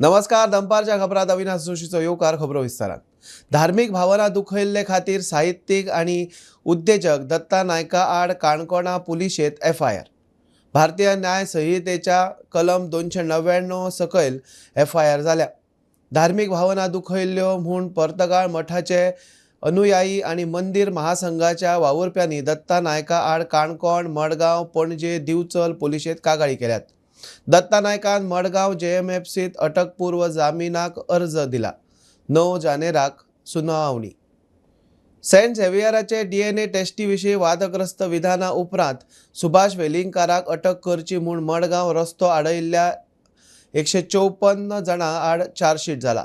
नमस्कार, दनपारच्या खबरात अविनाश जोशीचो येवकार. खबरो विस्तारान. धार्मीक भावना दुखयल्ले खातीर साहित्यीक आनी उद्देजक दत्ता नायका आड काणकोणा पुलिशेंत एफआयआर. भारतीय न्याय संहितेच्या कलम 299 सकयल एफआयआर जाल्या. धार्मीक भावना दुखयल्ल्यो म्हूण पर्तगाळ मठाचे अनुयायी आनी मंदीर महासंघाच्या वावुरप्यांनी दत्ता नायका आड काणकोण, मडगांव, पणजे, दिवचल पुलिशेंत कागाळी केल्यात. दत्ता नायकान मडगांव जेएमएफसीत अटकपूर्व जामिनाक अर्ज दिला. 9 जानेराक सुनावणी. सेंट झेवियराचे डीएनए टेस्टी विशीं वादग्रस्त विधाना उपरांत सुभाष वेलिंगकाराक अटक करची म्हूण मडगांव रस्तो आडयिल्ल्या 154 जाणां आड चार्जशीट जाला.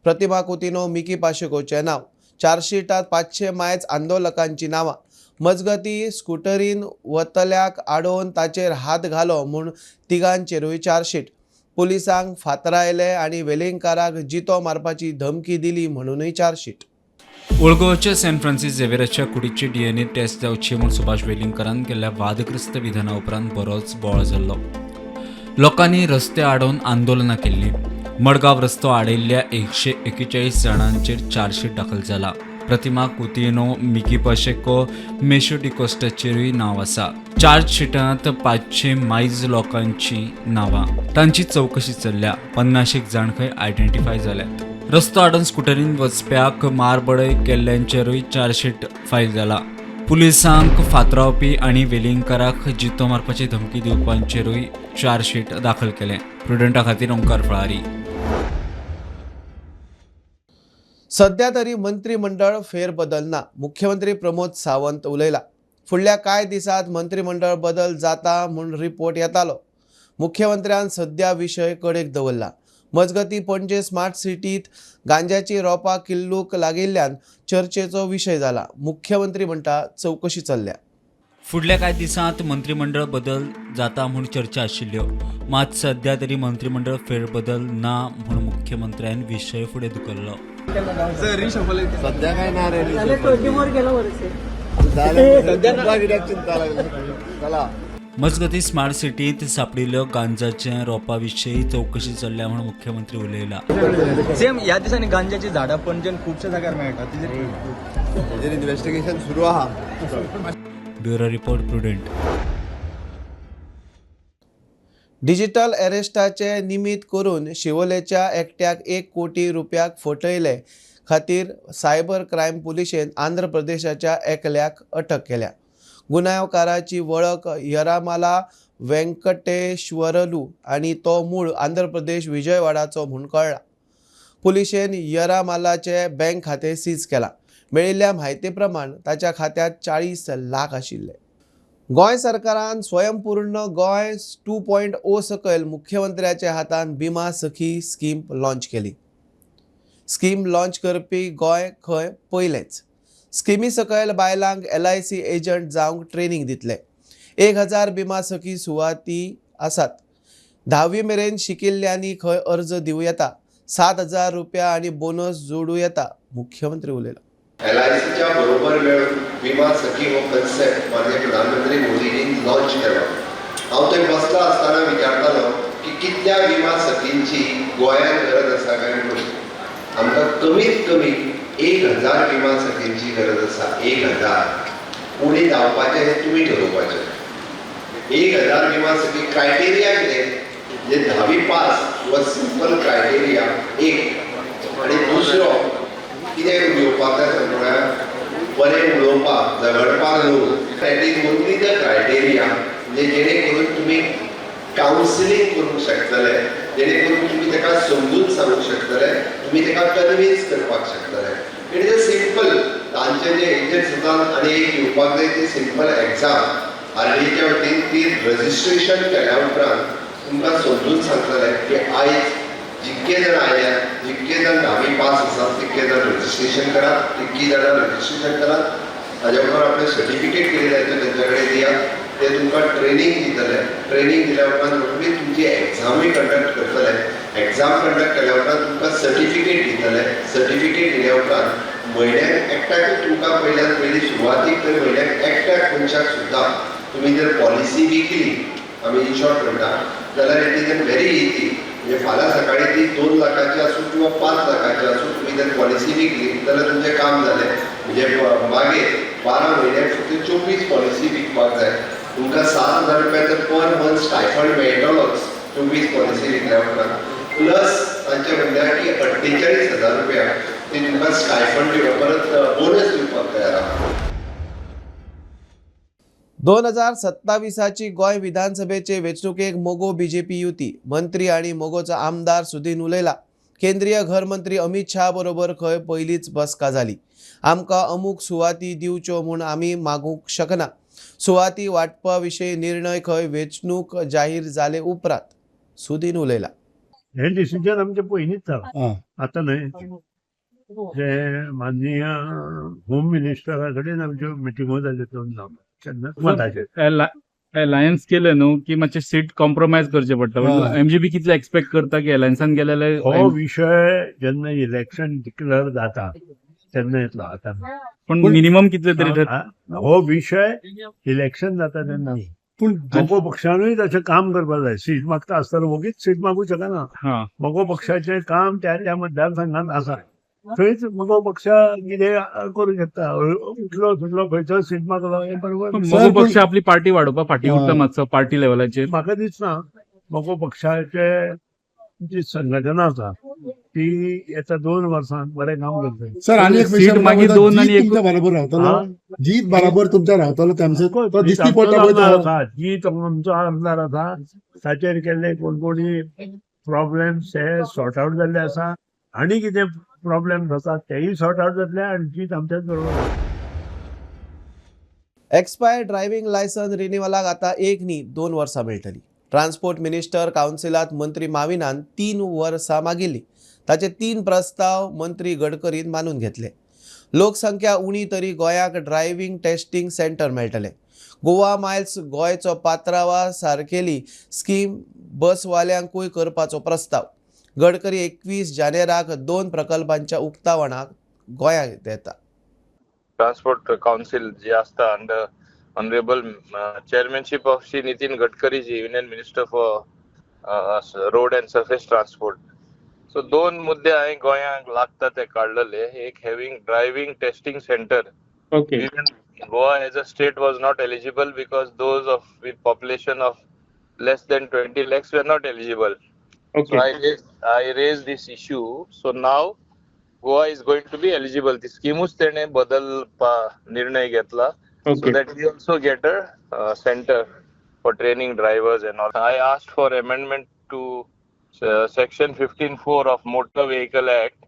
प्रतिमा कुतिनो, मिकी पाशेकोचें नांव. चार्जशीटांत 500 मायज आंदोलकांची नांवां. मजगती स्कुटरीन वतल्याक आडोवन ताचेर हात घालो म्हूण तिगांचेरूय चार्जशीट. पुलिसांक फातरायले आनी वेलिंगकाराक जितो मारपाची धमकी दिली म्हणूनय चार्जशीट. ओल्ड सेंट फ्रांसीस झेवियराच्या कुडीची डीएनए टेस्ट जावची म्हूण सुभाष वेलिंगकारान केल्ल्या वादग्रस्त विधाना उपरांत बरोच बोवाळ जाल्लो. लोकांनी रस्ते आडोवन आंदोलनां केल्लीं. मडगांव रस्तो आडयल्ल्या 141 जाणांचेर चार्जशीट दाखल जाला. प्रतिमा कुतिनो, मिकी पाशेको, मेशो डिकोस्टाचेरूय नांव आसा. चार्जशीटांत 500 मायज लोकांची नांवां. तांची चवकशी चल्ल्या. 50 जाण खंय आयडेंटिफाय जाल्यात. रस्तो आडोवन स्कुटरीन वचप्याक मारबडय केल्ल्यांचेरूय चार्जशीट फायल जाला. पुलिसांक फातरावपी आनी वेलिंगकाराक जितो मारपाची धमकी दिवपांचेरूय चार्जशीट दाखल केलें. प्रुडंटा खातीर ओंकार फळारी. सध्या तरी मंत्रिमंडळ फेरबदल ना, मुख्यमंत्री प्रमोद सावंत उलयला. फुडल्या कांय दिसांत मंत्रिमंडळ बदल जाता म्हूण रिपोर्ट येतालो. मुख्यमंत्र्यान सध्या विशय कडेक दवरला. मजगती पणजे स्मार्ट सिटीत गांजाची रोपां किल्लूक लागिल्ल्यान चर्चेचो विशय जाला. मुख्यमंत्री म्हणटा चवकशी चल्ल्या. फुडल्या कांय दिसांत मंत्रिमंडळ बदल जाता म्हूण चर्चा आशिल्ल्यो. मात सध्या तरी मंत्रिमंडळ फेरबदल ना म्हूण मुख्यमंत्र्यान विशय फुडें धुकल्लो. सध्या काय ना रे. चिंता लागली चला. मजगती स्मार्ट सिटींत सापडिल्ल्यो गांजाच्या रोपा विशीं चवकशी चल्ल्या म्हूण मुख्यमंत्री उलयला. सेम ह्या दिसांनी गांजाची झाडां पणजेन खुबश्या जाग्यार मेळटा. तेजेर इन्व्हेस्टिगेशन सुरू आहा. Bureau report, Prudent. Digital अरेस्टाचे निमित्त करून शिवोलेच्या एकट्याक 1 कोटी रुपयाक फटयले खातीर सायबर क्रायम पुलिशेन आंध्र प्रदेशाच्या एकल्याक अटक केल्या. गुन्यांवकाराची वळख यरामाला व्यंकटेश्वरलू आनी तो मूळ आंध्र प्रदेश विजयवाडाचो म्हूण कळ्ळा. पुलिशेन यरामालाचे बँक खातें सीज केलां. मेळिल्ल्या म्हायती प्रमाण ताच्या खात्यांत 40 लाख आशिल्ले. गोंय सरकारान स्वयंपूर्ण गोंय 2.0 सकयल मुख्यमंत्र्याच्या हातान बिमा सखी स्कीम लॉंच केली. स्कीम लॉंच करपी गोंय खंय पयलेंच. स्किमी सकयल बायलांक LIC agent जावंक ट्रेनींग दितले. 1000 बिमा सखी सुवाती आसात. 10वी मेरेन शिकिल्ल्यांनी खंय अर्ज दिवं येता. 7,000 रुपया आनी बोनस जोडूं येता, मुख्यमंत्री उलयलो. एलआयसीच्या बरोबर मेळून विमा सखी हो कन्सेप्ट माननीय प्रधानमंत्री मोदीजीन लॉन्च केलो. हांव थंय बसला आसतना विचारतालो की कितल्या विमा सखींची गोंयांत गरज आसा काय म्हणून. आमकां कमीत कमी 1000 विमा सखींची गरज आसा. 1000 उणें जावपाचें हें तुमी ठरोवपाचें. 1000 विमा सखी क्रायटेरिया कितें? जे 10वी पास हो सिंपल क्रायटेरिया एक, आनी दुसरो कितें घेवपाक जाय सांग, बरें उलोवपाक, झगडपाक न्हू. That is only the criteria. म्हणजे जेणे करून तुमी कावन्सिलींग करूंक शकतले, जेणे करून तुमी ताका समजून सांगूंक शकतले, तुमी ताका कन्विन्स करपाक शकतले. It is a simple. तांचे जे एजंट्स आसात आनी एक दिवपाक जाय ती सिंपल एग्जाम आरडीएच्या वतीन. ती रजिस्ट्रेशन केल्या उपरांत तुमकां समजून सांगतले की आयज जितके जाण आयल्यात, जितके जाण 10वी पास आसात, तितके जाण रजिस्ट्रेशन करात, तितकी जाणां रजिस्ट्रेशन करात. ताज्या उपरांत आपलें सर्टिफिकेट कितें जाय तें तेंच्या कडेन दियात. ते तुमकां ट्रेनींग दितले. ट्रेनींग दिल्या उपरांत रोखडीच तुमची एग्जामूय कंडक्ट करतले. एग्जाम कंडक्ट केल्या उपरांत तुमकां सर्टिफिकेट दितले. सर्टिफिकेट दिल्या उपरांत म्हयन्याक एकट्याकूच तुमकां पयल्यान पयली सुरवातीक तर म्हयन्याक एकट्याक मनशाक सुद्दां तुमी जर पॉलिसी विकली, आमी इन शॉर्ट म्हणटा जाल्यार it is a very easy. म्हणजे फाल्यां सकाळी ती 2 लाखाची आसूं किंवा 5 लाखाची आसूं, तुमी जर पॉलिसी विकली जाल्यार तुमचें काम जालें. म्हणजे मागीर 12 म्हयन्याक फक्त 24 पॉलिसी विकपाक जाय. तुमकां 7,000 रुपया तर पर मंथ स्टायफंड मेळटलोच 24 पॉलिसी विकल्या उपरांत. प्लस तांचें म्हणल्यार की 48,000 रुपया ते तुमकां स्टायफंड दिवप, परत बोनस दिवपाक तयार आहा. 2027ची गोंय विधानसभेचे वेंचणुकेक मगो बीजेपी युती. मंत्री आनी मगोचो आमदार सुदीन उलयला. केंद्रीय घरमंत्री अमित शाह बरोबर खंय पयलीच बसका जाली. आमकां अमूक सुवाती दिवच्यो म्हूण आमी मागूंक शकना. सुवाती वांटपा विशीं निर्णय खंय वेंचणूक जाहीर जाले उपरांत. सुदीन उलयला. हे डिसिजन आमचे पयलींच जाला, आतां न्हय. जे माननीय होम मिनिस्टरा कडेन आमच्यो मिटिंगो जाल्यो दोन तेन्ना मताचेर अलायन्स केले न्हू की मातशे सीट कॉम्प्रोमायज करचे पडटा. एमजीपी कितले एक्सपेक्ट करता की अलायन्सान गेले? हो विशय जेन्ना इलेक्शन डिक्लेअर जाता तेन्ना येतलो, आतां पण मिनिमम कितले तरी हो विशय इलेक्शन जाता तेन्ना. पूण मगो पक्षानूय तशें काम करपाक जाय. सीट मागता आसतना वगीच सीट मागूं शकना. मगो पक्षाचें काम त्या त्या मतदारसंघात आसा, थंयच मगो पक्ष कितें करूं शकता. उठलो सुटलो खंयचो सीट मागलो हें बरोबर. मगो पक्ष आपली पार्टी वाडोवपाक फाटीं उरता मातसो पार्टी लेवलाचेर. म्हाका दिसना मगो पक्षाचे जी संघटना आसा ती येता 2 वर्सांत बरें काम करतली. सर आनी एक सीट मागीर 2 आनी 1 तुमच्या बरोबर रावतलो, जीत बराबर तुमच्या रावतलो, तो दिसती पडटा पळय. जीत आमचो आमदार आसा, ताचेर केल्ले कोण कोणी प्रॉब्लेम्स हे सॉर्ट आवट जाल्ले आसा आनी कितें प्रॉब्लेम्स आसा तेय सॉर्ट आवट जातले आनी जीत आमच्याच बरोबर. एक्सपायर ड्रायव्हिंग लायसन्स रिन्युअलाक आतां 1 न्ही 2 वर्सां मेळटली. ट्रान्सपोर्ट मिनिस्टर कावन्सिलांत मंत्री माविनान 3 वर्सां मागिल्ली. ताचे 3 प्रस्ताव मंत्री गडकरीन मानून घेतले. लोकसंख्या उणी तरी गोंयाक ड्रायव्हिंग टेस्टिंग सेंटर मेळटले. गोवा मायल्स गोंयचो पात्रावा सारकेली स्कीम बसवाल्यांकूय करपाचो प्रस्ताव. गडकरी 21 जानेराक 2 प्रकल्पांच्या उक्तावणाक गोंयांत येता. ट्रान्सपोर्ट कावन्सिल जी आसता under honourable chairmanship of Shri Nitin Gadkari ji, union minister for road and surface transport. So 2 मुद्दे हांवें गोंयांक लागता ते काडलेले. एक having driving testing centre. Okay. Goa as a state was not eligible because those of with population of less than 20 lakhs were not eligible. Okay. So I raised this issue. So now Goa is going to be eligible. The schemus tene badal pa nirnay घेतला. Okay. So that we also get a center for training drivers and all. I asked for amendment to section 15(4) of Motor Vehicle Act,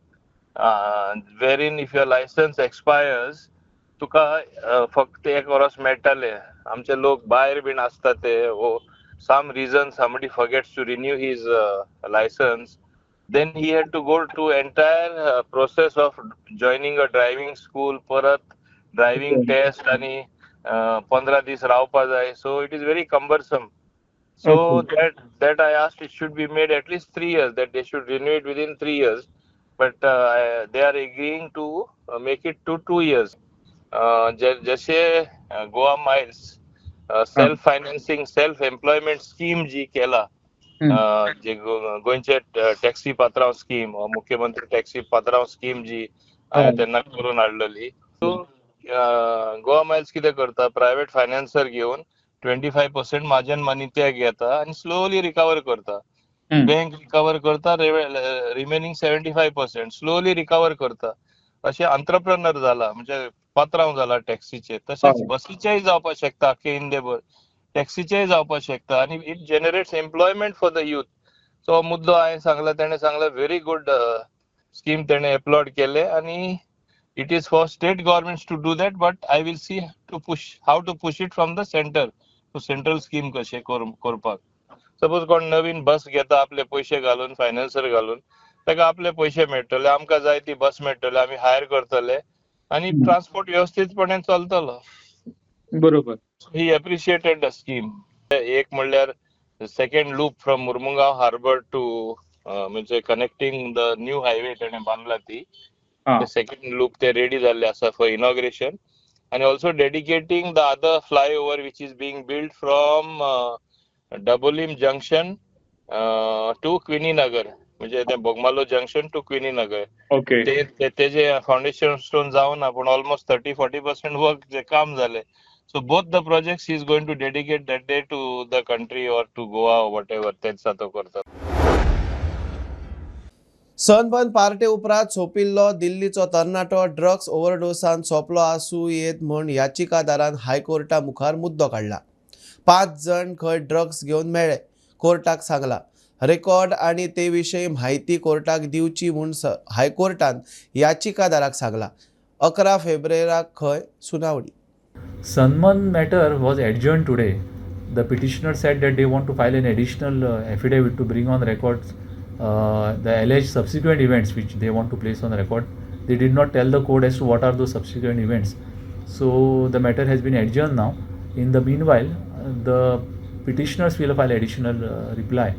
wherein if your license expires, तुका फक्त 1 वर्स मेळटले. आमचे लोक भायर बीन आसता ते, वो some reason somebody forgets to renew his license, then he had to go to entire process of joining a driving school, परत driving test आणि 15 दीस रावपा जाय. So it is very cumbersome. So okay. that I asked it should be made at least 3 years, that they should renew it within 3 years, but they are agreeing to make it to 2 years. जशे Goa Miles self financing self employment scheme जी केला, जे गोंयचे taxi पात्रांव scheme, मुख्यमंत्री taxi पात्रांव scheme जी तेन्ना करून हाडलेली. सो गोवा मायल्स कितें करता, प्रायव्हेट फायनान्सर घेवन 25% मार्जिन मनी ते घेता आनी स्लोली रिकवर करता. बँक रिकवर करता, रिमेनिंग 75% स्लोली रिकवर करता. अशें आंत्रप्रनर जाला, म्हणजे पात्रांव जाला टॅक्सीचे, तशेंच बसीचेय जावपाक शकता, आख्खे इंडियाभर टॅक्सीचेय जावपाक शकता आनी it generates employment for the youth. So मुद्दो हांवें सांगला, तेणें सांगला व्हेरी गुड स्कीम, तेणें एप्लॉड केले आनी it is for state governments to do that, but I will see to push how to push it from the centre. So central scheme कशें करपाक. सपोज कोण नवीन बस घेता आपले पयशे घालून, फायनान्सर घालून, ताका आपले पयशे मेळटले, आमकां जाय ती बस मेळटले, आमी हायर करतले आनी ट्रान्सपोर्ट व्यवस्थीतपणे चलतलो. बरोबर. He appreciated the scheme. एक म्हणल्यार second loop from Mormugao harbour to म्हणजे कनेक्टिंग the new highway तेणें बांदला ती सेकंड लूप ते रेडी जाल्ले आसा फॉर इनॉग्रेशन, आनी also dedicating the other flyover which is being build from Dabolim junction to Queeny Nagar. म्हणजे ते बोगमालो जंक्शन टू क्विनी नगर. Okay. ते तेजे फाउंडेशन स्टोन जावना, पूण ऑलमोस्ट 30-40% वर्क जे काम जालें. So both the projects he is going to dedicate that day to the country or to Goa, whatever तेच तो करता. सनबर्न पार्टे उपरांत सोंपिल्लो दिल्लीचो तरणाटो ड्रग्स ओव्हरडोसान सोंपलो आसूं येत म्हूण याचिकादारान हायकोर्टा मुखार मुद्दो काडला. 5 जाण खंय ड्रग्स घेवन मेळ्ळे, कोर्टाक सांगला. रेकॉर्ड आनी ते विशीं म्हायती कोर्टाक दिवची म्हूण हायकोर्टान याचिकादाराक सांगला. 11 फेब्रुवाराक खंय सुनावणी. Sanman matter was adjourned today. The petitioner said that they want to file an additional affidavit to bring on records the alleged subsequent events which they want to place on record. They did not tell the court as to what are those subsequent events. So the matter has been adjourned now. In the meanwhile, the petitioners will file additional reply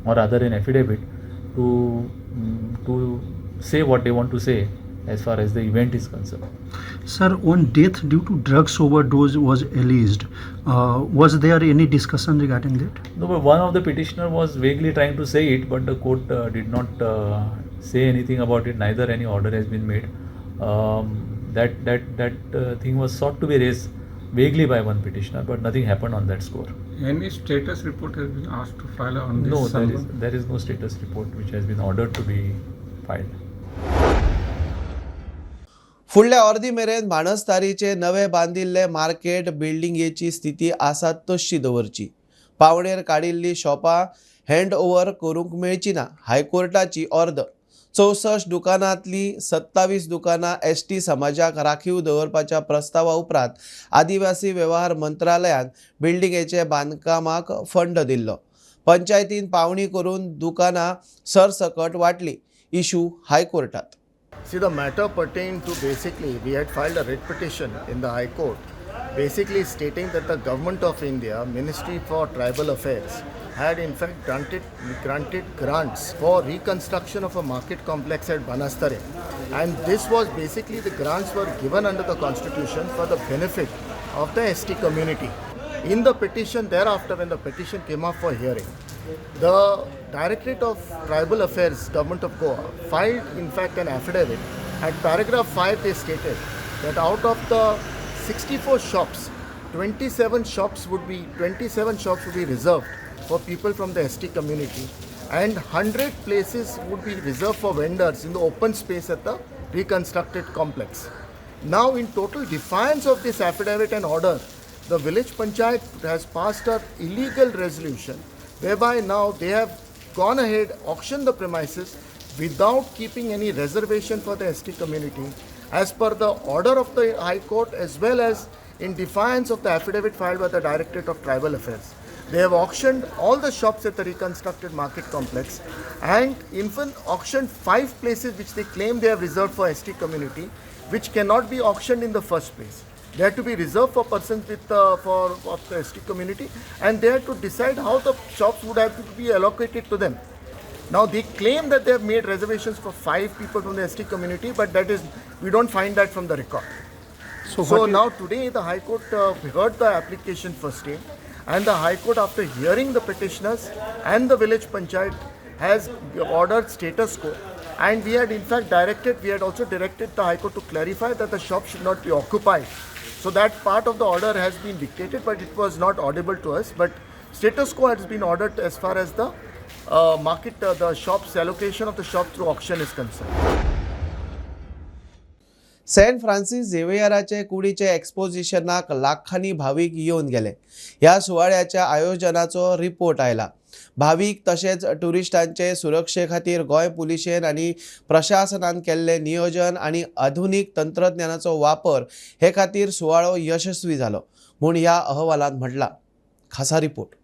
or rather an affidavit to say what they want to say as far as the event is concerned. Sir, on death due to drugs overdose was alleged. Was there any discussion regarding that? No, but one of the petitioner was vaguely trying to say it, but the court did not say anything about it. Neither any order has been made. That thing was sought to be raised vaguely by one petitioner, but nothing happened on that score. Any status report has been asked to file on this? No, there is no status report which has been ordered to be filed. फुडल्या अर्दी मेरेन बाणस्तारीचे नवे बांदिल्ले market बिल्डिंगेची स्थिती आसा तशी दवरची. पावणेर काडिल्ली शॉपां हँड ओव्हर करूंक मेळची ना, हायकोर्टाची ऑर्द. 64 दुकानांतली 27 दुकानां एसटी समाजाक राखीव दवरपाच्या प्रस्तावा उपरांत आदिवासी वेव्हार मंत्रालयान बिल्डिंगेचे बांदकामाक फंड दिल्लो. पंचायतीन पावणी करून दुकानां सरसकट वाटली. इशू हायकोर्टात. See, the matter pertained to basically, we had filed a writ petition in the High Court, basically stating that the Government of India, Ministry for Tribal Affairs, had in fact granted grants for reconstruction of a market complex at Banastari. And this was basically, the grants were given under the Constitution for the benefit of the ST community. In the petition thereafter, when the petition came up for hearing, the Directorate of Tribal Affairs, Government of Goa, filed in fact an affidavit. At paragraph 5, they stated that out of the 64 shops, 27 shops would be reserved for people from the ST community, and 100 places would be reserved for vendors in the open space at the reconstructed complex. Now, in total defiance of this affidavit and order, the village panchayat has passed an illegal resolution whereby now they have gone ahead, auctioned the premises without keeping any reservation for the ST community as per the order of the High Court, as well as in defiance of the affidavit filed by the Directorate of Tribal Affairs. They have auctioned all the shops at the reconstructed market complex and even auctioned 5 places which they claim they have reserved for ST community, which cannot be auctioned in the first place. They had to be reserved for persons with of the ST community, and they had to decide how the shops would have to be allocated to them. Now they claim that they have made reservations for 5 people from the ST community, but that is, we don't find that from the record. So now today the High Court heard the application first day, and the High Court, after hearing the petitioners and the village panchayat, has ordered status quo. And we had in fact directed, we had also directed the High Court to clarify that the shop should not be occupied. So that part of the order has been dictated, but it was not audible to us. But status quo has been ordered as far as the market, the shop's allocation of the shop through auction is concerned. Saint Francis झेवियराचे कुडीचे एक्सपोजिशनाक लाखांनी भावीक येवन गेले. ह्या सुवाळ्याच्या आयोजनाचो report आयला. भावीक तशेंच ट्युरिस्टांचे सुरक्षे खातीर गोंय पुलिशेन आनी प्रशासनान केल्लें नियोजन आनी आधुनीक तंत्रज्ञानाचो वापर हे खातीर सुवाळो यशस्वी जालो म्हूण ह्या अहवालांत म्हटलां. खासा रिपोर्ट.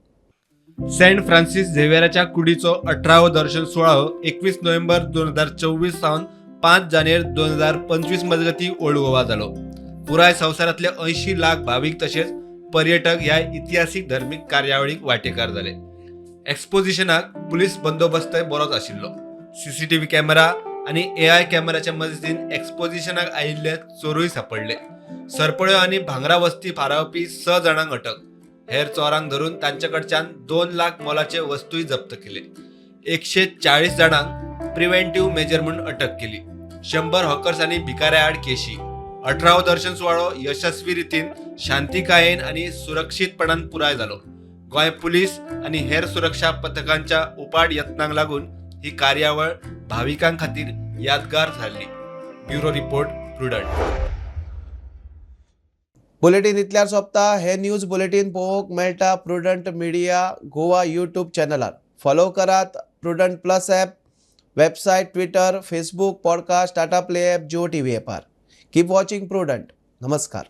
सेंट फ्रांसिस झेवियराच्या कुडीचो 18वो दर्शन सुवाळो 21 नोव्हेंबर 2024 सावन 5 जानेर 2025 मजगती ओल्ड गोवा जालो. पुराय संवसारांतले 80 लाख भावीक तशेंच पर्यटक ह्या इतिहासीक धर्मीक कार्यावळीक वांटेकार जाले. एक्सपोजिशनाक पुलीस बंदोबस्तय बरोच आशिल्लो. सीसीटीव्ही कॅमेरा आनी एआय कॅमेराच्या मजतीन एक्सपोजिशनाक आयिल्ले चोरूय सापडले. सरपळ्यो आनी भांगरा वस्ती फारावपी 6 जाणांक अटक. हेर चोरांक धरून तांचे कडच्यान 2 लाख मोलाचे वस्तूय जप्त केले. 140 जाणांक प्रिव्हेंटिव्ह मेजर म्हूण अटक केली. 100 हॉकर्स आनी भिकाऱ्या आड केशी. 18वो दर्शन सुवाळो यशस्वी रितीन शांतिकायेन आनी सुरक्षीतपणान पुराय जालो. गोंय पुलीस आनी हेर सुरक्षा पथकांच्या उपाट यत्नांक लागून ही कार्यावळ भाविकां खातीर यादगार थारली. Bureau report, Prudent. Bulletin इतल्यार सोंपता. हे न्यूज बुलेटीन पळोवंक मेळटा प्रुडंट मिडिया गोवा यूट्यूब चॅनलार. फॉलो करात Prudent plus app, website, Twitter, Facebook, podcast, Tata Play app, Jio TV एपार. Keep watching Prudent. नमस्कार.